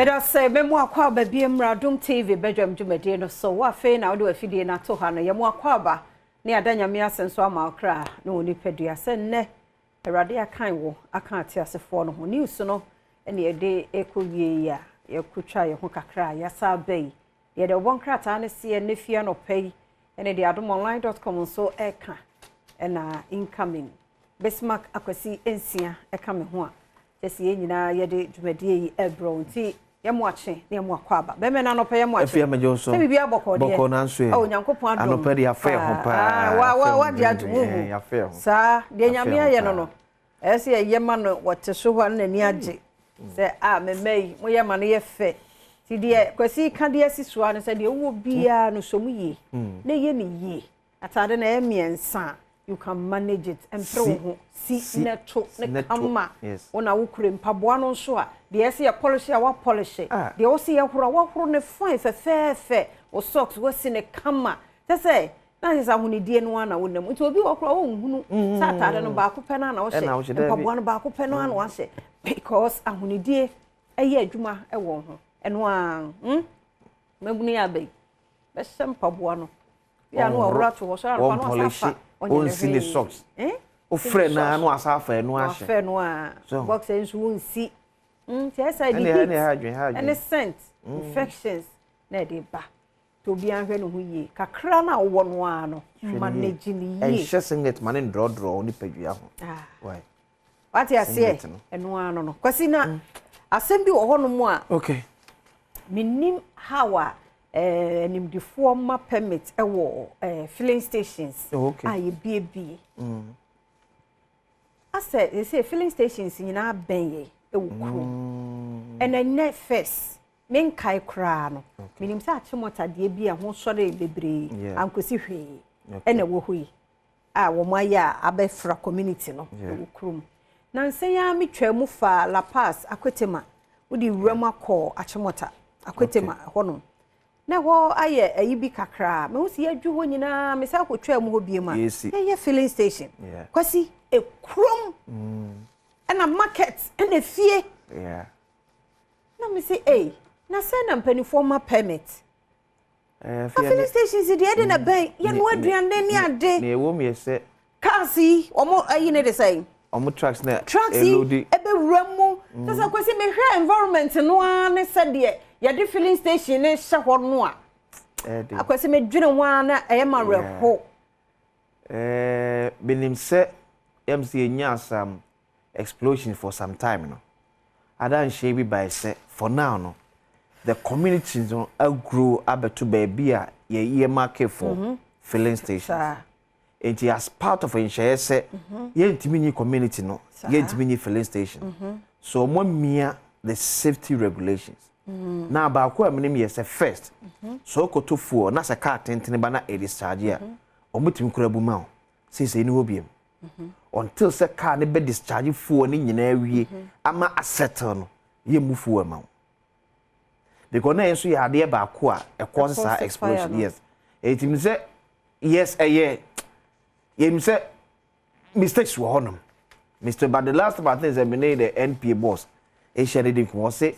Meda sɛ mɛmu akɔ aba bi mmra Adom TV badwam dwumadie no so. Wo afei na wode w'afidie no ato ha no, yɛmu akɔ aba ne ada Nyame ase nso ama wo kra ne wo nipadua sɛ nnɛ Awurade akan wo aka ateasefoɔ no ho. News no ne yɛde ɛkɔ wie yi a yɛkɔtwa yɛn ho kakra a yɛasa aba yi. Deɛ deɛ wɔbɔ nkrataa no seɛ nnɛ fie anɔpa yi ɛne deɛ adomonline.com nso ɛka ɛna incoming. Bismarck Akwasi Nsia ɛka me ho a kyɛ sɛ yɛn nyinaa yɛde dwumadie yi ɛbrɛ wo, nti yɛmo akye na yɛmo akɔ aba. Bɛmɛ no anɔpa yɛmo akye. Afei amagye so. Sɛ biribi abɔkɔ deɛ. Bɔkɔ nanso yɛ. Oh, Nyankopɔn adom. Anɔpa de afɛ ho paa. Wa wa wa de ato mu hu. Afɛ ho. Saa deɛ Nyame ayɛ no, ɛyɛ sɛ yɛyɛ ma no wɔte so hɔ a na n'ani agye sɛ a mɛmɛ yi moyɛ ma no yɛ fɛ. Nti deɛ Kwasi ka de asi soa no sɛ deɛ wowɔ biara no so mu yie na ɛyɛ ne yie. Atade na ɛyɛ mmiɛnsa a, you can manage it. Mpere wo ho si ne to ne kama. Wo na wokure mpaboa no nso a, deɛ ɛsɛ yɛ polish a, wapolish, deɛ wɔsi yɛ horo a, wahoro ne fine fɛfɛɛfɛ. Wo socks wasi ne kama kyɛ sɛ na kyɛ sɛ ahonidie no ara na wonam. Nti obi wɔ koraa wɔnhunu sɛ atade no baako pɛ no ara na wohyɛ, mpaboa no baako pɛ no ara na wahyɛ, because ahonidie ɛyɛ adwuma ɛwɔ ho. Ɛno ara mmabunu yɛ aba yi bɛhyɛ mpaboa no yɛ ano ɔwura to hɔ so anɔpa no asa afa. Ɔnsi ne socks, wofrɛ naa no asa afa ɛno ahyɛ. Wafɛ no a boxer nso wonsi, nti ɛsɛ de heat ɛne scent infections na ɛde ba. Nti obiara nhwɛ ne ho yie kakra na wowɔ no ara no, manage ne yie. Ɛnhyɛ singlet ma ne ndrɔdrɔ wo nipadua ho. Wate aseɛ, ɛno ara no. Kwasi, na asɛm bi wɔ hɔnom a menim how a animdifoɔ ma permit ɛwɔ filling stations a yɛbiebie asɛ sɛ filling stations nyinaa bɛn yɛ ɛwɔ kurom. Ɛnɛ nnɛ first menkae koraa no, menim sɛ Achimota deɛ bi a ho sɔre bebree ankosi hwee ɛna ɛwɔ hɔ yi a wɔn ayɛ a abɛfra community no ɛwɔ kurom. Na nsɛn a metwa mu fa Lapaz Akwetema wode wura mu akɔ Achimota Akwetema hɔnom na hɔ ayɛ ayi bi kakraa, mehu sɛ yɛadwu hɔ nyinaa. Mesa akɔtwa mu hɔ bie mu a yɛyɛ filling station. Kwasi, ekurom ɛna market ɛna fie na me sɛ ei, na sɛ na mpanimfoɔ ma permit na filling stations deɛ ɛde na bɛn yɛnoa aduane ne ade. Na ɛwɔ mu yɛ sɛ cars yi wɔn ayi ne de sɛn. Ɔmo trucks na trucks yi ɛbɛwura mu sɛ Kwasi, mehwɛ environment no ara ne sɛdeɛ yɛde filling station ne hyɛ hɔ no a, Akwasi, medwene ho ara na ɛyɛ ma werɛho. Menim sɛ yɛm sɛ yɛnya some explosion for some time no adanhyɛ bi bae sɛ for now no the community no agrow abɛto baabi a yɛ earmark for filling stations. Nti as part of nhyɛeɛ sɛ yɛntumi nyi community no, yɛntumi nyi filling station so, ɔmo amia the safety regulations. Na baako a menim yɛ sɛ first sɛ ɔkɔtɔ fuel na sɛ car tentene ba na ɛdischarge a, ɔmo tumi kora bu ma wo. Seesei ni hɔ biom until sɛ car ne bɛ discharge fuel ne nyinaa wie ama asettle no, yɛmmu fuel ma wo, because na yɛn nso yɛ adeɛ baako a ɛkɔ saa explosion. Yes, eti mi sɛ yes, ɛyɛ yɛn sɛ mistakes wɔ hɔnom mr, but the last time I think sɛ mene the NPA boss ehyia ne di nkɔmɔ, ɔsɛ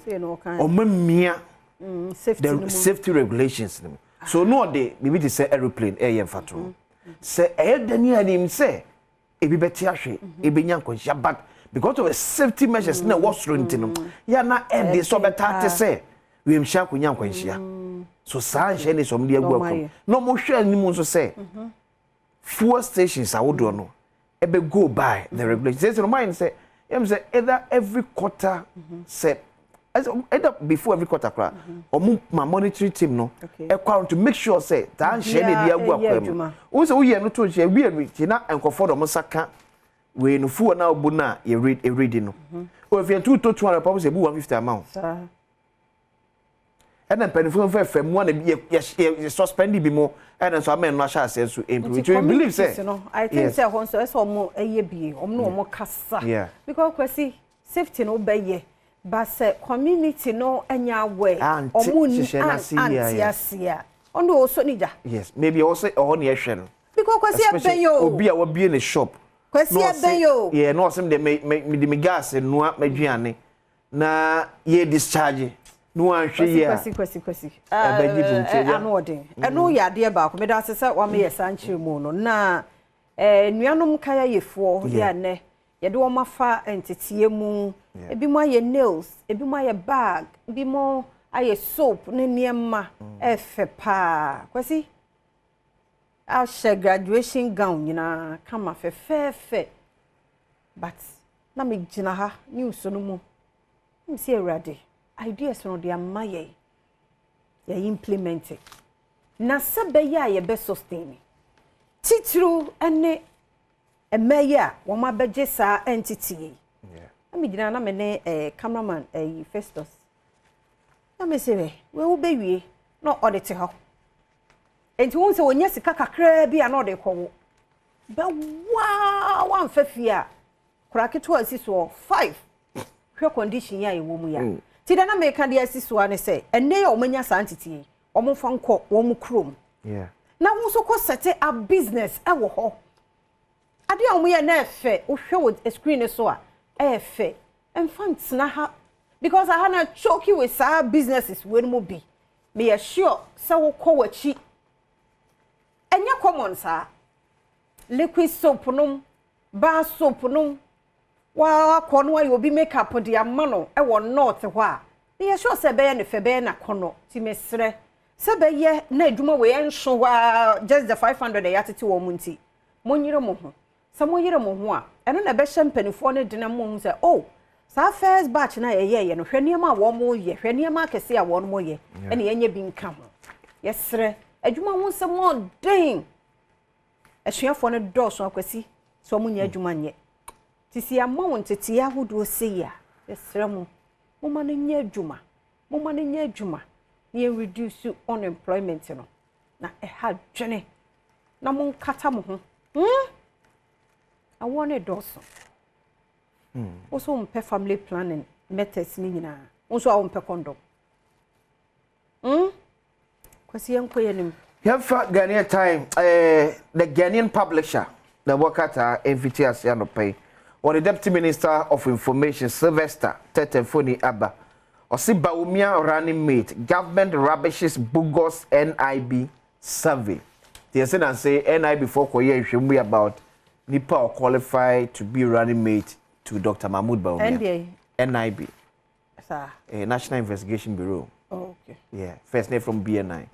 ɔmo mia the safety regulations no so no, ɔde biribi te sɛ aeroplane ɛyɛ mfato sɛ ɛyɛ dani anim sɛ ebi bɛte ahwɛ, ebi nya nkwanhyia, but because of the safety measures na ɛwɔ soro nti no, yɛ na ɛde sɛ ɔbɛta te sɛ wiemhyɛ akɔnya nkwanhyia so. Saa nhyɛn ne sɛ ɔmo de agu akom na ɔmo hwɛ anim nso sɛ fuel stations ahodoɔ no ɛbɛ go by the regulations. Sɛ ɔmo ayɛ no sɛ yɛm sɛ either every quarter, sɛ either before every quarter koraa, ɔmo ma monitoring team no ɛkɔ around to make sure sɛ taa nhyɛn na ebi agu akwan mu. Wɔn sɛ woyɛ no to nhyɛn wie no ti na nkurɔfoɔ de ɔmo nsa ka wei no, fuel na ɔbu na yɛ redi no ofie ntu to 200 pɔpɔ sɛ ebu 150 ama wo. Ɛna mpanimfoɔ fɛfɛ mu a na yɛ yɛ yɛ suspend bi mu, ɛna nso ama ɛno ahyɛ aseɛ nso improve. Nti we believe sɛ no, I think sɛ ɛhɔ nso ɛsɛ ɔmo ɛyɛ bie, ɔmo ne ɔmo kasa because Kwasi, safety no bɛyɛ but sɛ community no ɛnyɛ aware, ɔmo ni ante ase a, ɔno de ɔsɔ ne gya. Yes, maybe ɛwɔ sɛ ɛhɔ ne ɛhwɛ no. Because Kwasi, ɛbɛn yi o. Obi a wabie ne shop. Kwasi, ɛbɛn yi o. Yɛ na ɔsɛm de me me de me gas noa m'aduane na yɛ discharge. Na wanhwɛ yie a Kwasi, Kwasi, Kwasi. Ɛbɛgye bom nti agya. Ano ɔden. Ɛno yɛ adeɛ baako. Meda ase sɛ wama yɛ saa nkyerɛmu no. Na nuanom kayayefoɔ yɛ a nnɛ yɛde wɔn afa nteteɛ mu. Ebi mo ayɛ nails, ebi mo ayɛ bag, ebi mo ayɛ soap ne nneɛma ɛfɛ paa. Kwasi ahyɛ graduation gown nyinaa kama fɛfɛɛfɛ. But na megyina ha news no mu. Msi Awurade, ideas no de ama yɛn. Yɛ implement it. Na sɛ bɛyɛ a yɛbɛ sustain. Titiriw ne mmaa yi a wɔn abɛgye saa entity yi. Na megyina na me ne cameraman Festus. Na me sɛ wei wobɛwie na ɔde te hɔ. Enti wohu sɛ wɔnya sika kakraa bi a na ɔde kɔwo. Bɛwaa wamfa fie a kora ketewa asi soɔ 5. Hwɛ condition yi a yɛwɔ mu yi a. Nti dɛ na meka de asi soɔ ne sɛ ɛnnɛ yi a wɔanya saa ntete yi, wɔmfa nkɔ wɔn kurom. Na wɔn nso kɔ set up business ɛwɔ hɔ. Adeɛ a wɔyɛ na ɛfɛ, wohwɛ wɔ screen no so a, ɛɛfɛ. Ɛmfa ntena ha because aha na choke with saa businesses wei no mu bi. Meyɛ sure sɛ wokɔ w'akyi. Ɛnyɛ common saa. Liquid soap nom, bar soap nom, wakɔ no ayɛ obi makeup de ama no ɛwɔ north hɔ a, meyɛ sure sɛ ɛbɛyɛ ne fɛ, ɛbɛyɛ n'akɔnnɔ. Nti mesrɛ sɛ bɛyɛ na adwuma wei ɛnso hɔ a just the 500 a yɛatete wɔn mu nti, monyere mo ho. Sɛ moyere mo ho a, ɛno na ɛbɛhyɛ mpanimfoɔ no dena mu sɛ, oh, saa first batch na yɛyɛɛyɛ no, hwɛ nneɛma a wɔn yɛ, hwɛ nneɛma akɛse a wɔn yɛ, ɛna yɛnyɛ bi nka ho. Yɛsrɛ, adwuma ho nsɛm ɔden. Asuafoɔ no dɔɔso Akwasi sɛ wɔn nyɛ adwuma nyɛ. Nti sɛ yɛama wɔn nteteeɛ ahodoɔ sei a, yɛsrɛ mo, momma no nyɛ adwuma. Momma no nyɛ adwuma na yɛn reduce unemployment no. Na ɛha dwene. Na monkata mo ho. Awoɔ no dɔɔso. Wo nso wompɛ family planning methods no nyinaa. Wo nso a wompɛ condom. Kwasi yɛnkɔ yɛn anim. Yɛmfa Ghanaian Time, the Ghanaian publisher, na ɛwɔ krataa mfiti ase anɔpa yi. Wɔde Deputy Minister of Information Sylvester Tetteh Mfoni aba. Ɔse Bawumia running mate, government rubbishes bogus NIB survey. Nti yɛsɛ nanse NIB foɔ kɔyɛ nhwɛmu bi about nipa a qualify to be running mate to Dr. Mahmoud Bawumia. NDA. NIB. Saa. National Investigation Bureau. Oh, okay. Yeah, first name from BNI.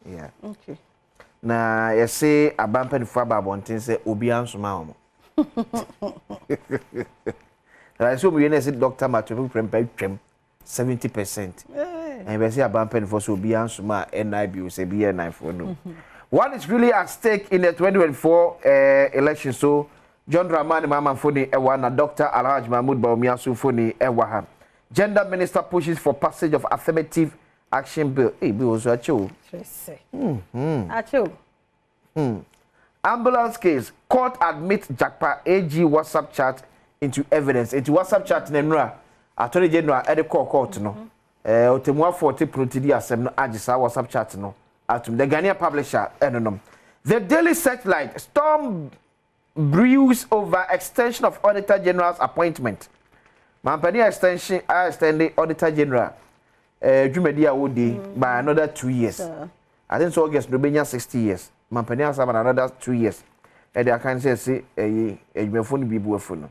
Yeah. Okay. Na yɛse aban mpanimfoɔ aba abɔnten sɛ obiara nsoma wɔn. Na yɛsɛ wɔn wie na yɛsɛ Dr. Matthew Prempeh twam 70%. Na yɛbɛsɛ aban mpanimfoɔ sɛ obiara nsoma a NIB o sɛ BNI foɔ no. What is really at stake in the 2024 election? So John Dramani Mahama mfoni ɛwɔ na Dr. Alhaji Mahmoud Bawumia nso mfoni ɛwɔ ha. Gender minister pushes for passage of affirmative action bill. Hey, bill nso akyɛ o. Kyerɛ sɛ. Akyɛ o. Ambulance case, court admits Jakpa AG WhatsApp chat into evidence. Into WhatsApp chat na nura Attorney General ɛde kɔɔ court no. Otemuafo ɔte pono ti di asɛm no agye saa WhatsApp chat no atum. The Ghanaian publisher ɛno nom. The Daily Searchlight, storm brews over extension of Auditor General's appointment. Mampani extension I extend the Auditor General dwumadi a wodi by another 2 years. I think so August no benya 60 years. Mampani asa by another 2 years. E de aka nse se eh adwumafo no bi bu afu no.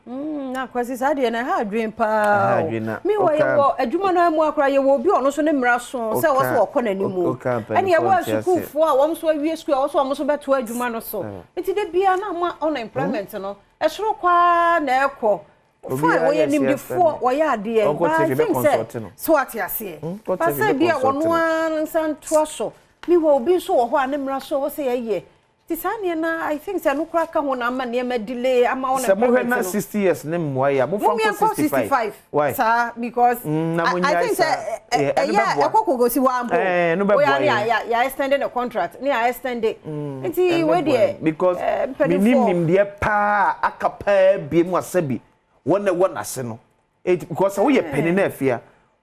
Na Kwasi saa deɛ na ha adwen paa. Ha adwen na. Me wɔ yɛ wɔ adwuma no mu akora yɛ wɔ obi ɔno so ne mmara so sɛ wɔ so wɔkɔ n'anim. Ɛne yɛ wɔ asukuufoɔ a wɔn so awie sukuu a wɔn so wɔn so bɛto adwuma no so. Nti de bia na ama unemployment no ɛsoro kwaa na ɛkɔ. Fine, wɔyɛ nimdifoɔ, wɔyɛ adeɛ. But I think sɛ so ate aseɛ. But sɛ bi a wɔn ara nsa ntoa so. Me wɔ obi nso wɔ hɔ a ne mmara so wɔ sɛ yɛyɛ. Ti saa nneɛma I think sɛ no koraa ka ho na ama nneɛma delay ama wɔn Sɛ mohwɛ na 60 years ne mmoa yi a, momfa nkɔ 65. Why? Saa because I think sɛ ɛyɛ ɛkɔ kogosi hɔ ampo. Ɛno bɛboa yɛ. Oya ne yɛ extend the contract ne yɛ extend it. Nti wei deɛ because menim nimdeɛ paa aka paa bie mu asɛ bi wɔn na ɛwɔ n'ase no. Because sɛ woyɛ panin na afia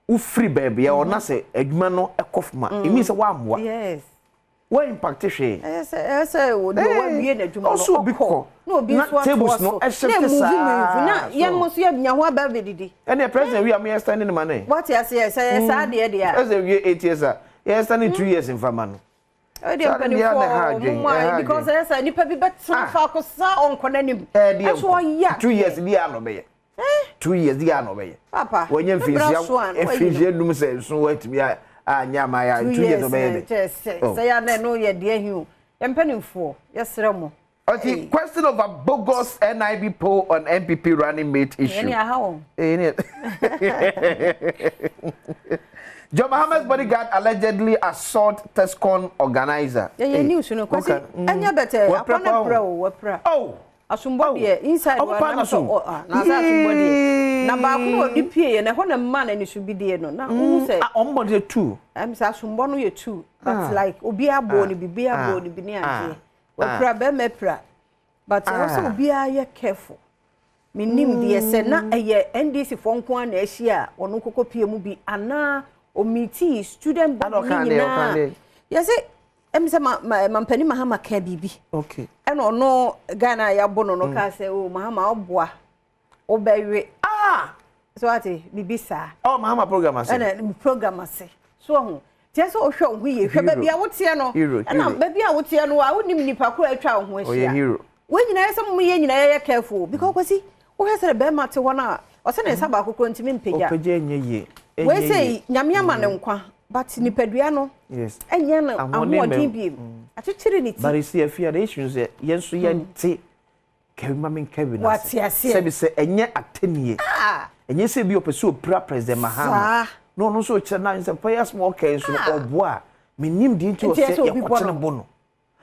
wofiri baabi a ɔna sɛ adwuma no ɛkɔ fam a, it means sɛ woammoa. Yes. Wɔn impact hwee. Ɛyɛ sɛ ɛyɛ sɛ deɛ wawie n'adwuma no ɔsɛ obi kɔ na obi nso atoa tables so no ɛhyɛ na te emuvi saa muvi na yɛn mo nso yɛ ho aba abɛdidi. Ɛnna president wi a mo yɛ standing ma ne. Wate aseɛ sɛ yɛ saa deɛ deɛ a. President wie 8 years a, yɛ standing 2 years nfa ma no. Ɛyɛ deɛ mpanimfoɔ mo mu a, because ɛyɛ sɛ nipa bi bɛtena faako saa, ɔnkɔ n'anim. Ɛdeɛ ɛso ɔyɛ. 2 years di a na ɔbɛyɛ. 2 years di a na ɔbɛyɛ. Papa. Wɔnyɛ mfinhyia 5 sɛ nso wɔatumi anyɛ ama yɛ 2 years ɔbɛyɛ de. Sɛ yɛ anɛ no yɛ deɛ hi o, yɛ mpanimfoɔ, yɛsrɛ mo. Okay, question over bogus NIB poll on NPP running mate issue. Yɛn aha wɔn. John Mahama's bodyguard allegedly assault TESCON organizer. Yɛ news no, Kwasi, ɛnyɛ bɛtɛ akɔnɛ prɛ o, wɔpra. Oh. Asombɔ deɛ inside wa na sɛ ɔ na sɛ asombɔ deɛ na baako na ɔde pie yɛ na ɛhɔ na mma na nisu bi deɛ no na wohu sɛ. Ɔmo bɔ deɛ two. Sɛ asombɔ no yɛ two, but like obi abɔ ne bi, bi abɔ ne bi ne adeɛ, wɔpra bɛrima pira, but ɛwɔ sɛ obiara yɛ careful. Menim deɛ sɛ na ɛyɛ NDC foɔ nko ara na ahyia a ɔno kɔkɔ pie mu bi anaa omeetii student body ne nyinaa. Yɛsɛ sɛ ma ma mampanin Mahama ka biribi. Ɛna ɔno Ghana a yɛabɔ no kaa sɛ, o Mahama ɔboa wobɛwe. Ah. So ate biribi saa. Ɔ Mahama program ase. Ɛna program ase so ɔho tiɛ sɛ ɔhwɛ wo ho yie, hwɛ baabi a woteɛ no, ɛna baabi a woteɛ no a wonim nipa koro a atwa wo ho ahyia. Ɔyɛ hero. Wɔn nyinaa yɛ sɛ mo yɛ nyinaa yɛyɛ careful, because Kwasi, wohwɛ sɛ bɛrima te hɔ no a, ɔsɛ ne nsa baako koro ntumi mpagya. Ɔpagya nyɛ yie. Wei sɛ Nyame ama ne nkwa, but nipadua no ɛnyɛ no ahoɔden biem, akyekyere ne ti. But esi afi the issue sɛ yɛn nso yɛnte kɛwi ma mi nkɛwi na Wate aseɛ. Sɛbi sɛ ɛnyɛ atɛnie, ɛnyɛ sɛ bi ɔpɛ sɛ opira President Mahama na ɔno nso kyerɛ na sɛ pɛyɛ small kɛn nso no ɔboa a menim deɛ nti ɔsɛ yɛkɔkye ne bo no.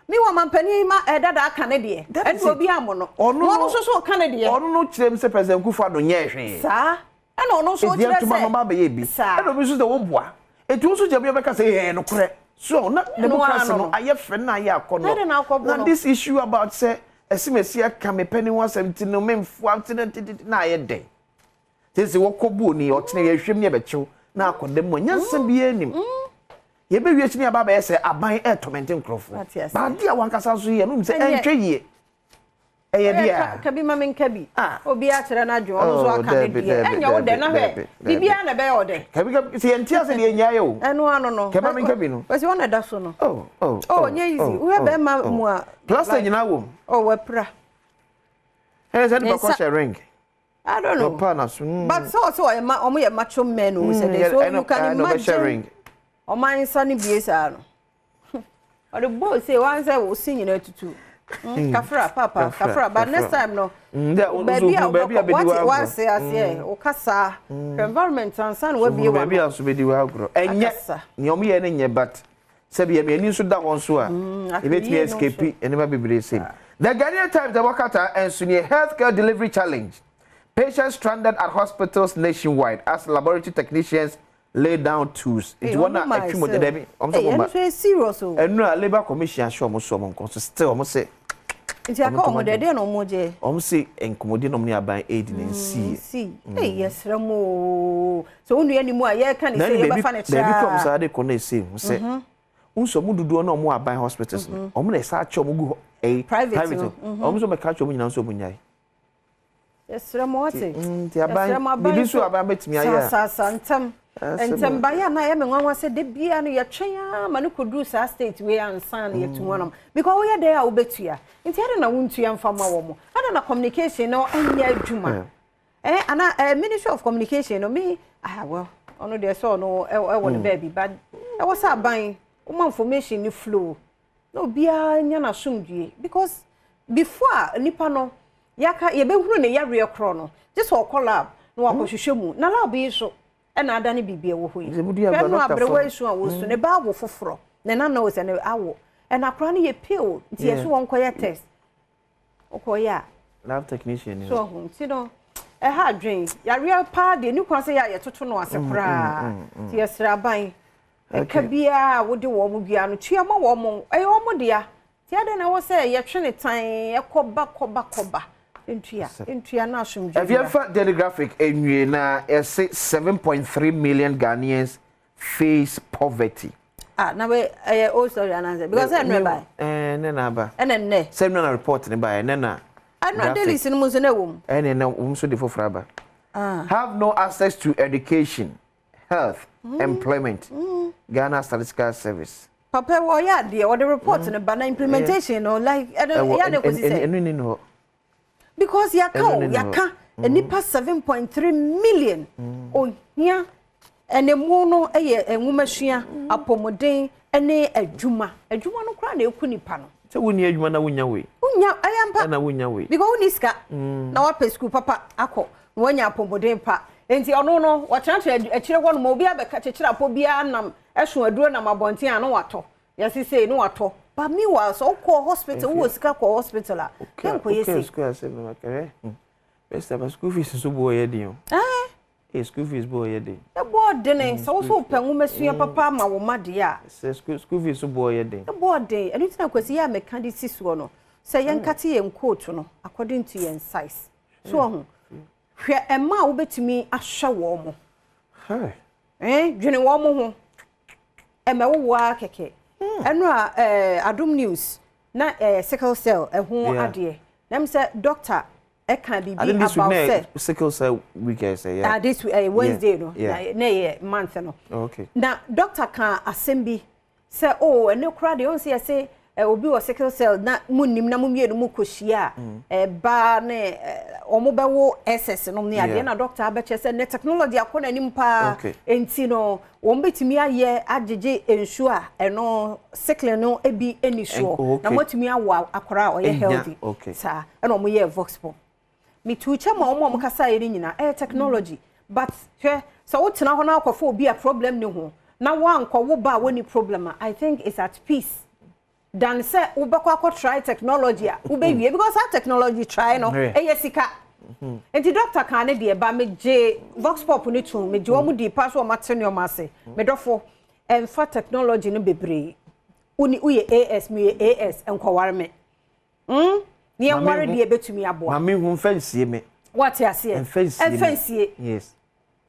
Mi wɔ mampanin ma ɛdada aka ne deɛ ɛna obi amɔ no, ɔno na ɔno nso so ɔka ne deɛ. Ɔno no kyerɛ mu sɛ President Akufo-Addo nyɛ hwee. Saa ɛna ɔno nso kyerɛ sɛ ntoma no ba bɛyɛ bi, ɛna obi nso sɛ wɔboa etu nso gyina bi ɔbɛka sɛ ɛyɛ nokorɛ so na democracy no ayɛ fɛ na ayɛ akɔnɔ. Na this issue about sɛ ɛsimesi aka me pɛ ne ho asɛm ti no memfoa ti no titi na ayɛ dɛn sɛ wɔkɔ buo ni ɔkyena yɛhwɛm ne yɛbɛkyew na akɔ dɛm mu a nyansa biara nim. Yɛbɛwie akyi ne yɛba bɛyɛ sɛ aban ɛɛtɔmɛnte nkurɔfoɔ baade a wankasa nso yɛ no sɛ ɛntwɛ yie, ɛyɛ deɛ a kabi ma me nka bi, obi akyerɛ no adwene, ɔno nso aka ne deɛ, ɛnyɛ wo dɛ na hwɛ biribiara na ɛbɛyɛ ɔdɛ. Kabi kabi sɛ yɛnte ase deɛ ɛnya yɛ o. Ɛno ano no. Kɛma me nka bi no. Wɔsi wɔn na ɛda so no. Oh oh. Oh, nyɛ easy, wohwɛ bɛrima mu a. Plaster nyinaa wɔ mu. Oh, wapira. Ɛyɛ sɛ nipa kɔ hyɛ ring. I don't know. Ɔpa na so. But sɛ ɔsɛ ɔyɛ ma ɔmo yɛ macho men o, sɛ de so you can imagine ɔman nsa no bie saa no. Ɔde bɔɔl se wɔn sɛ osi nyinaa tutu. Kafra papa, kafra, but next time no. Baabi a wobɛkɔ, wate wase aseɛ, wokasa, hwɛ environment ansa na wabie wa. Baabi a nso bɛdi wagorɔ. Ɛnyɛ nea ɔmo yɛ no nyɛ, but sɛbi yɛ ani nso da hɔ nso a ebetumi escape nneɛma bebree same. The Ghanaian Times ɛwɔ kata nso nie: healthcare delivery challenge, patients stranded at hospitals nationwide as laboratory technicians lay down tools. Nti wɔn a atwi mo dɛdɛ bi wɔn sɛ wɔn ba. Ɛno serious o. Ɛnu a Labour Commission ahyɛ wɔn so, wɔn nkɔ so, still wɔn sɛ. Nti aka wɔn dɛ deɛ na wɔn gye. Wɔn sɛ nkɔmɔdi nom ne aban aid ne nsi. Nsi ee, yɛsrɛ mo o, sɛ wɔn nua ni mu a yɛreka ne sɛ yɛbɛfa ne kyerɛ. Baabi kɔm saa de kɔ na ese ho sɛ nso ɔmo dodoɔ na ɔmo aban hospitals no, ɔmo na ɛsa akyɛ ɔmo gu hɔ ɛyi private no. Ɔmo nso bɛka kyerɛ ɔmo nyinaa nso ɔmo nyae. Yɛsrɛ mo, wate. Nti aban biribi nso aban bɛtumi ayɛ a. Saasasa ntɛm ntɛm bayɛ a na ɛyɛ me nwanwa sɛ de bia no yɛtwɛn a ma no kɔduru saa state wei ansa na yɛtu ho anam, because woyɛ dɛn a wobɛtua, nti ɛde na wontua mfa ma wɔ mo ɛde na communication no ɛnyɛ adwuma ana Ministry of Communication no me, ah well, ɔno deɛ sɛ ɔno ɛwɔ ne baabi, but ɛwɔ sɛ aban woma information ni flow na obiara nya n'asomdwie, because before a nipa no yɛaka yɛbɛhunu ne yareɛ korɔ no, gye sɛ ɔkɔ lab na wakɔhwehwɛ mu, na lab yi so ɛna ada ne biribi ɛwɔ hɔ yi. Hwɛ no, aberewa yi so a wɔsu ne ba awo foforɔ, ne nana o sɛ ne awo, ɛna akora no yɛ pale, nti yɛso wɔn kɔyɛ test, wokɔyɛ a lab technician ni. So ɔho nti no ɛha adwen yareɛ paa deɛ ne kwan sɛ yɛ a yɛtoto no ase koraa, nti yɛsrɛ aban, ɛka biara a wode wɔn mo biara no, tua ma wɔn mo, ɛyɛ wɔn mo dea. Nti adɛn na ɛwɔ sɛ yɛtwe ne tan ɛkɔba kɔba kɔba? Ntua ntua na asomdwe. Ɛfiɛfa Daily Graphic enwie na ɛsɛ 7.3 million Ghanaians face poverty. Ah, na wei ɛyɛ old story anaasɛ? Because sɛ ɛnora bae. Ɛɛ, ne na aba. Ɛna nnɛ. Sɛ ɛnora na report ne bae, ɛnɛ na. Ɛnora dailies no mu nso na ɛwɔ mu. Ɛne na wɔn nso de foforɔ aba. Ah. Have no access to education, health, employment. Ghana Statistical Service. Papa wɔyɛ adeɛ, wɔde report no ba na implementation no like ɛno ɛyɛ na ɛkɔsi sɛ. Ɛno ni hɔ. Because yɛaka o, yɛaka nnipa 7.3 million ohia, ɛna mu no yɛ nwomasua, apɔmuden ne adwuma. Adwuma no koraa na eku nipa no. Sɛ wonni adwuma na wonya wei. Wonya, ɛyɛ mpa. Ɛna wonya wei. Because wonni sika na wapɛ sukuu papa akɔ na wanya apɔmuden pa. Nti ɔno no wɔtenatena akyire hɔ nom, obi abɛka kyekyere apɔ biara nam ɛso aduro nam abɔnten a na watɔ. Yɛsi sei na watɔ. But meanwhile sɛ wokɔ hospital, wowɔ sika kɔ hospital a, yɛnkɔ yɛ sei. Okay, school asɛm na makɛrɛ. Bɛsɛ ba school fees nso boɔ yɛ den o. Ɛɛ. Ee, school fees boɔ yɛ den. Ɛboɔ dene sɛ wo so wopɛ nwoma sua papa ama wo ma deɛ a. Sɛ school fees so boɔ yɛ den. Ɛboɔ den. Ɛno nti na Kwasi yɛ a meka de si soɔ no sɛ yɛnkate yɛn coat no according to yɛn size. So ɔho hwɛ ɛma a wobɛtumi ahwɛ wɔn mo. Eh, dwene wɔn mo ho. Ɛmɛ wowo ara kɛkɛ. Ɛno a Adom News na sickle cell ɛho adeɛ. Na m sɛ doctor ɛka biribi about sɛ sickle cell week ɛsɛ yeah. Ah, this Wednesday no na ɛyɛ month no. Okay. Na doctor ka asɛm bi sɛ oh, ɛne koraa deɛ ɔn sɛ yɛsɛ obi wɔ sickle cell na mu nim na mu mmienu mu kɔhyia a ɛba ne wɔn bɛwo SS nom ne adeɛ, na doctor abɛkyɛ sɛ ne technology akɔ n'anim paa, nti no wɔn bɛtumi ayɛ agyegye nsuo a ɛno sickle no bi ani soɔ na wɔatumi awo akwaraa a ɔyɛ healthy saa. Ɛna wɔn yɛ vox pop metu kyɛ ma wɔn a wɔn kasa yɛ no nyinaa ɛyɛ technology, but hwɛ sɛ wotena hɔ na akɔfo obi a problem ne ho na wankɔ wo ba a wɔni problem a, I think it's at peace than sɛ wobɛkɔ akɔ try technology a wobɛwie, because that technology try no ɛyɛ sika. Nti doctor kan ne deɛ ba megye vox pop ne tum, megye wɔn di pa so, wɔn ate nneɛma ase. Medɔfo, ɛnfa technology no bebree. Woni woyɛ AS, meyɛ AS, nkɔware me ne yɛnware deɛ ɛbɛtumi aboa. Maame hu nfɛ nsie me. Wate aseɛ? Nfɛ nsie me. Ɛnfɛ nsie. Yes.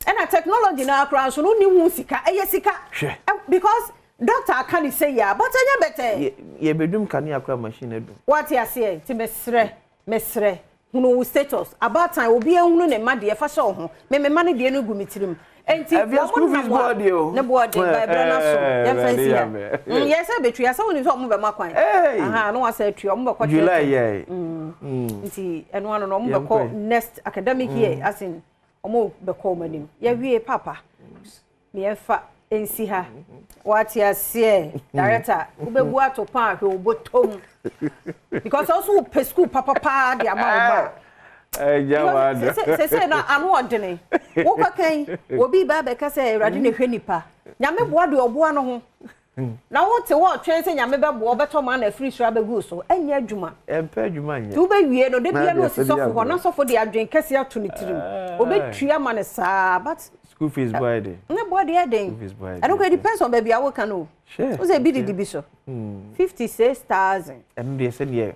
Ɛna technology no akora nso no, wonni ho sika, ɛyɛ sika. Hwɛ. Because doctor aka ne sɛ yia, but ɛnyɛ bɛtɛ. Yɛbɛdum kanea kora, machine adum. Wate aseɛ? Nti mesrɛ, mesrɛ, hunu wo status. Abaatan obi ehunu ne mma deɛ fa hyɛ wo ho. Me me mma no deɛ no gu me tirim. Nti Ɛfia school fees boɔ de o. Ne boɔ de ba ɛbrɛ no so yɛmfa nsi ha. Yɛ sɛ bɛtua sɛ wonim sɛ ɔmo bɛma kwan. Aha, na wasɛ atua, ɔmo bɛkɔ. July yɛ. Nti ɛno ano no ɔmo bɛkɔ next academic year, as in ɔmo bɛkɔ ɔmo anim. Yɛwie papa, mmiɛnfa nsi ha. Wate aseɛ? Director, wobɛbu ato pa ahwɛ wo bɔtɔm, because ɔso wopɛ school papapaa de ama wo ba. Ɛgya wa do. Sese na ano ɔdene wokɔkɛn obi ba bɛka sɛ Awurade na ɛhwɛ nipa, Nyame boa deɛ ɔboa no ho, na wote hɔ ɔtwɛn sɛ Nyame bɛboa ɔbɛtɔ ma na afiri soro abɛgu so, ɛnyɛ adwuma. Ɛmpɛ adwuma nyɛ. Nti wobɛwie no de bia na osi sɔfo hɔ na sɔfo de adwen kɛse ato ne tirim, obɛtua ma ne saa, but School fees boɔ yɛ den. Ne boɔ deɛ den. School fees boɔ yɛ den. Ɛno kò depends on baabi a woka no o. Sure. Wo sɛ ebi didi bi so 56,000. Ɛno deɛ sɛdeɛ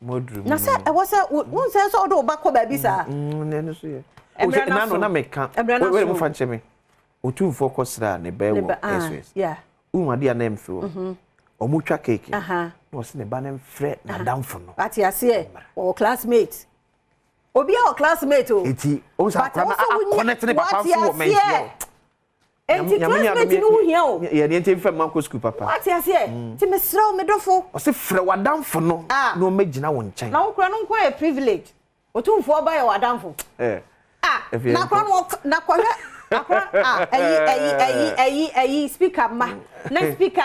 moduru mu. Na sɛ ɛwɔ sɛ wo nsɛ sɛ wode wo ba kɔ baabi saa. Ɛno so yɛ. Ɛmmerɛ na so na meka. Ɛmmerɛ na so. Wei mo fa nkyɛn mi. Otumfoɔ kɔ sra ne bɛɛ wɔ SOS. Wohu adeɛ a na ɛmfi hɔ. Ɔmo twa cake. Na ɔsɛ ne ba no mfrɛ n'adamfo no. Ate aseɛ, wɔwɔ classmate. Obi a wɔ classmate o. Eti o sɛ akora no akɔnɛte ne papa nso wɔ mɛnhyia o. Enti classmate no ho hia o. Yɛ deɛ nti nfɛ mma nkɔ sukuu papa. Wate aseɛ? Nti mesrɛ wo, me dɔfo. Ɔsɛ frɛ w'adamfo no na ɔmmɛgyina wo nkyɛn. Na wo kora no nko ayɛ privilege. Otumfoɔ ba yɛ w'adamfo. Ah, na akora no na kɔhwɛ akora ah ɛyi ɛyi ɛyi ɛyi ɛyi speaker ma na speaker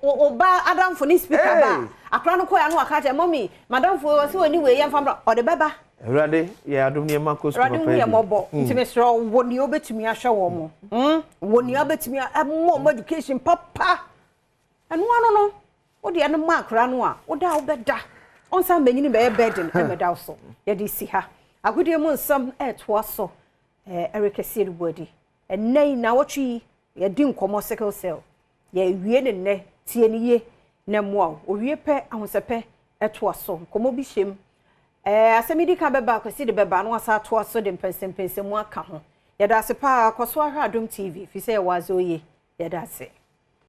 o ba adamfo ne speaker ba, akora no kɔ ya no waka kyerɛ mɔmi madamfo wɔ sɛ oni wei yɛmfa mbra, ɔde bɛba. Awurade yɛ adom ne yɛma kɔ sukuu papa. Awurade hu yɛ mmɔbɔ. Nti mesrɛ wo, wɔ nea wobɛtumi ahwɛ wɔ mo, wɔ nea wobɛtumi ɛmɔ ɔmo education papa, ɛno ano no wode ɛno ma akora no a woda a wobɛda ɔnsan bɛnyini bɛyɛ burden ɛmɛda wo so. Yɛde si ha, agodie mu nsɛm ɛɛtoa so. Ɛrekɛseɛ no bu adi ɛnnɛ yi na wɔtwe yi, yɛdi nkɔmmɔ sickle cell, yɛwie ne nnɛ. Tie ne yie na mmoa wo. Owie pɛ ahosɛpɛ ɛtoa so, nkɔmmɔ bi hyɛm. Asɛm yi di kan bɛba, Akwasi de bɛba na wasa atoa so de mpɛnsɛmpɛnsɛmu aka ho. Yɛda ase paa. Kɔ so ahwɛ Adom TV fi sɛ yɛwɔ adze oye. Yɛda ase.